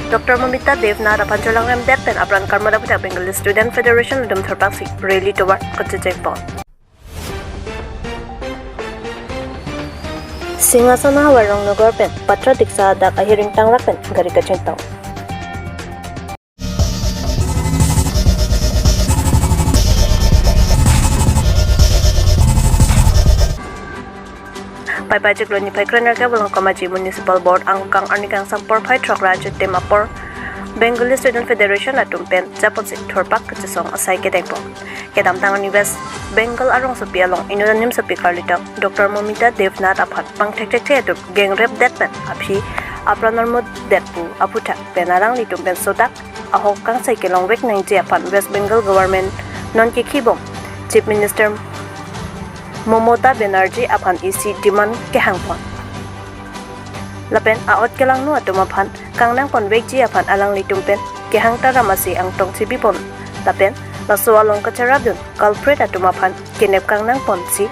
Dr. Momita Devnath aphan cholang rem det pen apran karmada putha Bengali Student Federation dum thorpak si rally toward kachejengpon. Singasana warong nagar pen patra diksa dak ahiring tangrak pen gari kachengtong. Pai pai jek loni pai krener ke bolong kamaji Municipal Board angkang anikang sampor pai trok rajut temapor Bengali Student Federation atum pen japot si thorpak kecesong asai ke dengpo kedam tangani West Bengal arong sopi along inodanim sopi karlitang Dr. Momita Devnath aphat pang thek thek thek atum gang rap det pen aphi apranar mod detpu aputha penarang litum pen sodak ahok kang sai kelong wek nang je aphan West Bengal Government non ki khibong Chief Minister Momota Banerjee aphan EC demand ke hangpon. Lapen aot kelang nu atum aphan kangnang pon wek ji aphan alang litum pen ke hangta ramasi angtong chibi pon. Lapen laso along kacharabun culprit atum aphan kenep kangnang pon si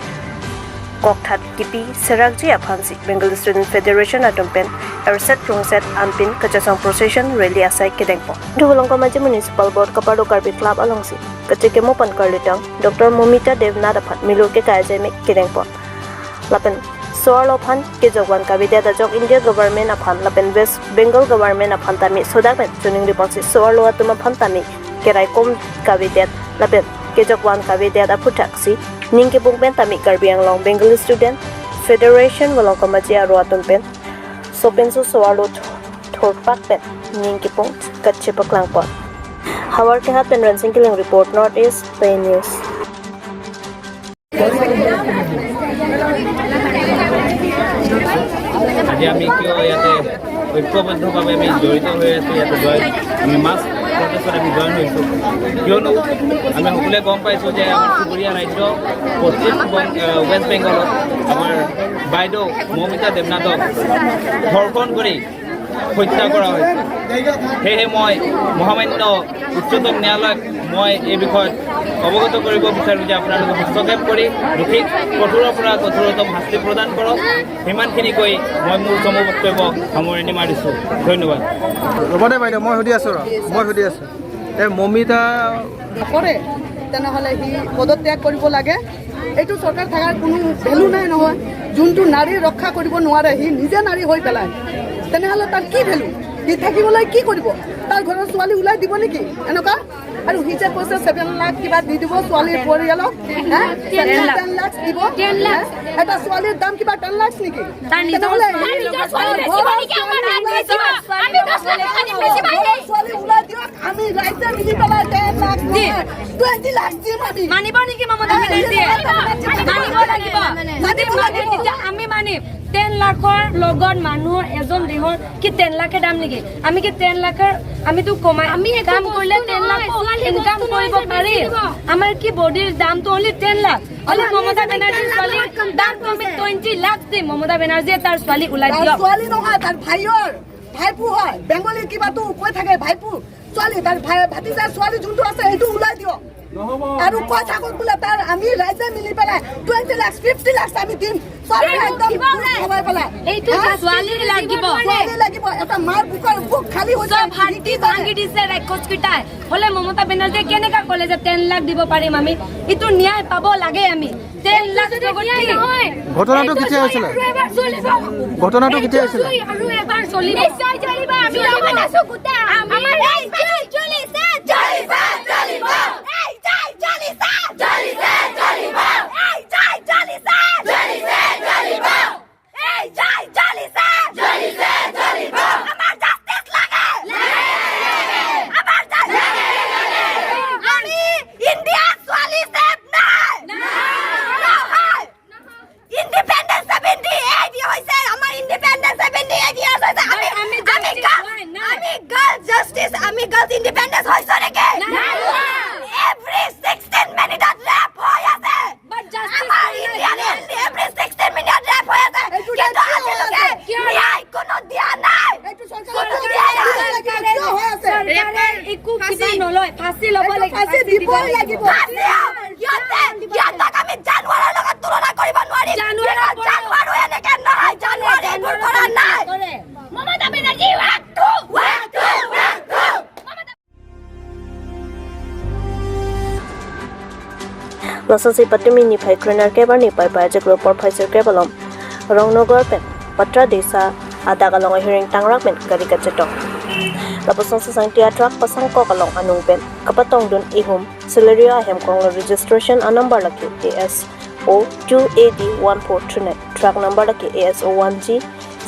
kokthat kipi serak ji aphan si Bengal Student Federation atum pen erset rungset ampin kachasong procession rally asai kedengpo. Duholong kamaji Municipal Board kaparo karbi club along si kachekemo pon karlitang Dr. Momita Devnath aphan milu ke kajeme kedengpo. Lapen soar lophan ke jogwan kabida da jog India government aphan lapen West Bengal government aphan tami sodak pen chuning ripon si soar lo atum aphan tami kerai kom kabida lapen ke jogwan kabida aputak si ningke pungpen tami Karbi Anglong Bengali Student Federation walong kamaji aro atum pen sopen so soar lo thorpak pen ningke pung katche paklang pon. Hawar ke hat pen Ransing Killing report North East Play News. আজি আমি কিয় ইয়াতে ঐক্যবদ্ধভাৱে আমি জড়িত হৈ আছোঁ, ইয়াতে জইন আমি মাছ প্ৰটেষ্টত আমি জইন হৈছোঁ, কিয়নো আমি সকলোৱে গম পাইছোঁ যে আমাৰ চুবুৰীয়া ৰাজ্য পশ্চিম ৱেষ্ট বেংগলত আমাৰ বাইদেউ মমিতা দেৱনাথক ধৰ্ষণ কৰি হত্যা কৰা হৈছে। সেয়েহে মই মহামান্য উচ্চতম ন্যায়ালয়ক মই এই বিষয়ত অৱগত কৰিব বিচাৰোঁ যে আপোনালোকে হস্তক্ষেপ কৰি দোষীক কঠোৰৰ পৰা কঠোৰতম শাস্তি প্ৰদান কৰক। সিমানখিনি কৈ মই মোৰ চমু বক্তব্য সামৰণি মাৰিছোঁ। ধন্যবাদ। ৰ'ব দে বাইদেউ, মই সুধি আছোঁ, মই সুধি আছোঁ। এই মমিতা নকৰে তেনেহ'লে সি পদত্যাগ কৰিব লাগে। এইটো চৰকাৰ থকাৰ কোনো ভেলু নাই নহয়। যোনটো নাৰী ৰক্ষা কৰিব নোৱাৰে, সি নিজে নাৰী হৈ পেলায়, তেনেহ'লে তাৰ কি ভেলু? সি থাকিবলৈ কি কৰিব? তাৰ ঘৰৰ ছোৱালী ওলাই দিব নেকি এনেকুৱা? আৰু সি যে কৈছে 7 লাখ কিবা দি দিব ছোৱালীৰ পৰিয়ালক, 10 লাখ দিব, এটা ছোৱালীৰ দাম কিবা 10 লাখ নেকি? ছোৱালী ওলাই দিয়ক, আমি ৰাইজে মিলি পেলাই 10 লাখ 20 লাখ দিম। আমি মানিব নেকি মমতা বেনাৰ্জীয়ে? মানিব লাগিব। আমি মানিম। 10 লাখৰ লগত মানুহৰ এজন দেহৰ কি 10 লাখে দাম নেকি? আমি কি 10 লাখৰ আমিতো কমাই আমি কাম কৰিলে 10 লাখ ইনকাম কৰিব পাৰিম। আমাৰ কি বডিৰ দামটো অনলি 10 লাখ? অনলি মমতা বেনাৰ্জীৰ ছোৱালীৰ দামটো আমি 20 লাখ দিম। মমতা বেনাৰ্জীয়ে তাৰ ছোৱালী ওলাই দিয়ক। ছোৱালী নহয়, তাৰ ভাইৰ ভাইপো হয়, বেংগলীৰ কিবাটো কৈ থাকে, ভাইপো ছোৱালী, তাৰ ভাই ভাতিজাৰ ছোৱালী যোনটো আছে সেইটো ওলাই দিয়ক। আৰু কৈ থাকক বোলে তাৰ আমি ৰাইজে মিলি পেলাই 20 লাখ 50 লাখ আমি দিম। এটা মাৰ বুকৰ বুক খালী হৈছে, হাড্ডি ভাঙি দিছে ৰাক্ষসকেইটাই। হ'লে মমতা বেনাৰ্জীয়ে কেনেকা ক'লে যে 10 লাখ দিব পাৰিম আমি? এইটো ন্যায় পাব লাগে আমি। 10 লাখ। ঘটনাটো কেতিয়া হৈছিলে? ঘটনাটো কেতিয়া হৈছিলে? আৰু এবাৰ চলিব। আমি গাৰ্লস ইন্ডিপেন্ডেন্স হইছ নাকি? এভৰি 16 মিনিটত ৰেপ হৈ আছে। আমাৰ ইণ্ডিয়ান এভৰি 16 মিনিটত ৰেপ হৈ আছে, কিন্তু আজিলৈকে ন্যায় কোনো দিয়া নাই। ফাঁচি ল'ব লাগিব, ফাঁচি দিবই লাগিব। সিহঁতক আমি জানোৱাৰৰ লগত তুলনা কৰিব নোৱাৰিম। জানোৱাৰো এনেকে নহয়, জানোৱাৰ এইবোৰ কৰা নাই। Mamata Banerjee 1 2 1 2। Losang si patimi ni phai krenar kebar ni pai pai jeklo por phai sir kebalom Rongnogar pen patra desa ada kalong hearing tangrak men gari kachetok lapasang sa sangtia truck pasang ko kalong anung pen kapatong dun ihum Celerio ahem kong registration a number laki ASO2AD1439 truck number laki ASO1G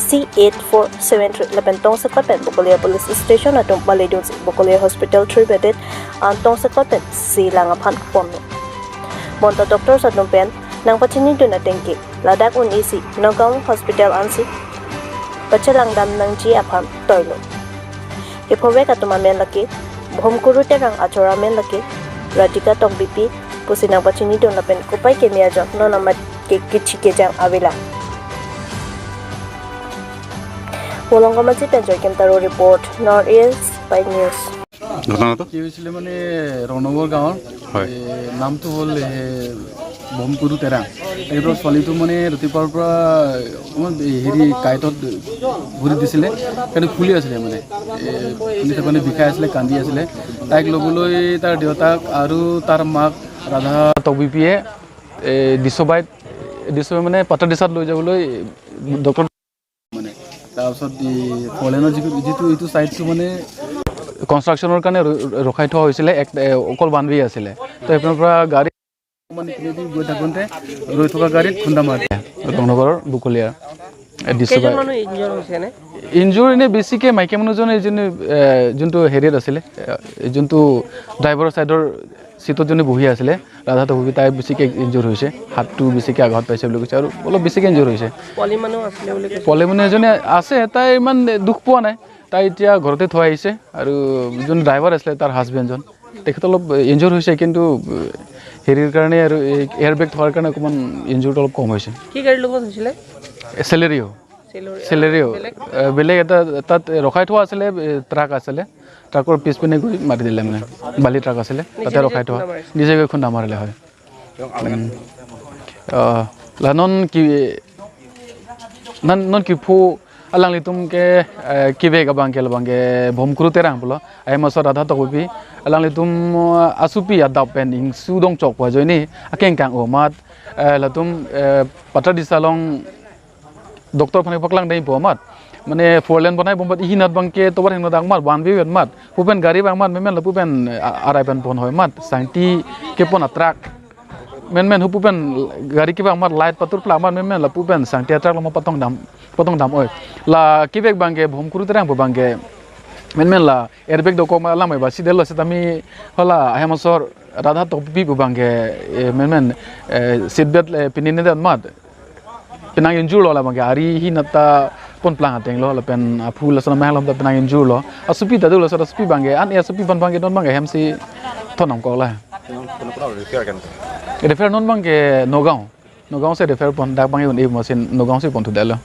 C8473 lapen tong sa pen Bokolia Police Station atum Baledun Bokolia Hospital 3 bedded an tong sa pen silang aphan ponno bonta doctor sa tum pen nang pachini dun atengki Ladak un isi Nagaon Hospital ansi pachalang dam nang ji aphan toilo iphove katuma men laki bhomkuru terang achora men laki Radhika tong BP pusinang pachini dun lapen kupai ke mia jok no namat ke kichi ke jang awila Wolonggomaji penjoy Kemtaro report North East by News. ঘটনাটো কি হৈছিলে মানে ৰণগৰ গাঁৱৰ নামটো হ'ল বমকুৰু তেৰাং। তেখেতৰ ছোৱালীটো মানে ৰাতিপুৱাৰ পৰা অকণমান হেৰি কাঁইটত ভৰি দিছিলে, সেইটো ফুলি আছিলে মানে ফুলি থকা বিষাই আছিলে, কান্দি আছিলে। তাইক ল'বলৈ তাৰ দেউতাক আৰু তাৰ মাক ৰাধা তবিপিয়ে দিছবাইত দিছবাই মানে পাটাদিচাত লৈ যাবলৈ ডক্টৰ মানে তাৰপিছত ফলেনৰ যিটো এইটো ছাইডটো মানে কনষ্ট্ৰাকশ্যনৰ কাৰণে ৰখাই থোৱা হৈছিলে, এক অকল বান্ধি আছিলে। তো সেইপিনৰ পৰা গাড়ী মানে কিনেদি গৈ থাকোঁতে ৰৈ থকা গাড়ীত খুন্দা মাৰিলে ৰংনগৰৰ বকলীয়া ইনজুৰ। এনেই বেছিকৈ মাইকী মানুহজন এইজনী যোনটো হেৰিত আছিলে, যোনটো ড্ৰাইভাৰৰ ছাইডৰ চিটত যোনে বহি আছিলে ৰাধা তবি, তাই বেছিকৈ ইনজুৰ হৈছে, হাতটো বেছিকৈ আঘাত পাইছে বুলি কৈছে আৰু অলপ বেছিকৈ ইনজুৰ হৈছে। পোৱালি মানুহ এজনী আছে, তাই ইমান দুখ পোৱা নাই, তাই এতিয়া ঘৰতে থৈ আহিছে। আৰু যোন ড্ৰাইভাৰ আছিলে তাৰ হাজবেণ্ডজন, তেখেত অলপ ইনজুৰ হৈছে, কিন্তু হেৰিৰ কাৰণে আৰু এয়াৰ বেগ থোৱাৰ কাৰণে অকণমান ইনজুৰটো অলপ কম হৈছে। কি গাড়ীৰ লগত হৈছিলে? চেলেৰিও, চেলেৰিও বেলেগ এটা তাত ৰখাই থোৱা আছিলে, ট্ৰাক আছিলে, ট্ৰাকৰ পিছপিনে গৈ মাৰি দিলে, মানে বালি ট্ৰাক আছিলে তাতে ৰখাই থোৱা, নিজে গৈ খুন্দা মাৰিলে। হয় লানন কি নন কি ফু alang litum ke kibe ka bangke bangke bhomkru terang pulo ai maso radha tobi alang litum asupi adap pen ing sudong chok pa joini akeng kang o mat latum patra disalong doctor phane paklang dei po mat মানে four লেন বনাই bombat ihinat bangke tobar hingno dang mat one way mat pupen gari bang mat memen pupen arai pen pon hoy mat sangti ke pon atrak men men hupupen gari ki bang mat light patur pla mat men men la pupen sangti atrak lo potong dam oi la kibek bangke bhomkuru terang bo bangke men men la airbag do ko ma lamai ba sidel se tami hola hemasor radha topi bo bangke men men seat belt pinine dat mat pinang injur lo la bangke ari hinata pon plang ateng lo la pen aphul la sana mahlom da pinang injur lo asupi da do lo sa supi bangke an ya supi ban bangke don bangke hemsi thonam ko la refer non bangke Nagaon Nagaon se refer pon dak bangke un e machine Nagaon se pon thu dalo।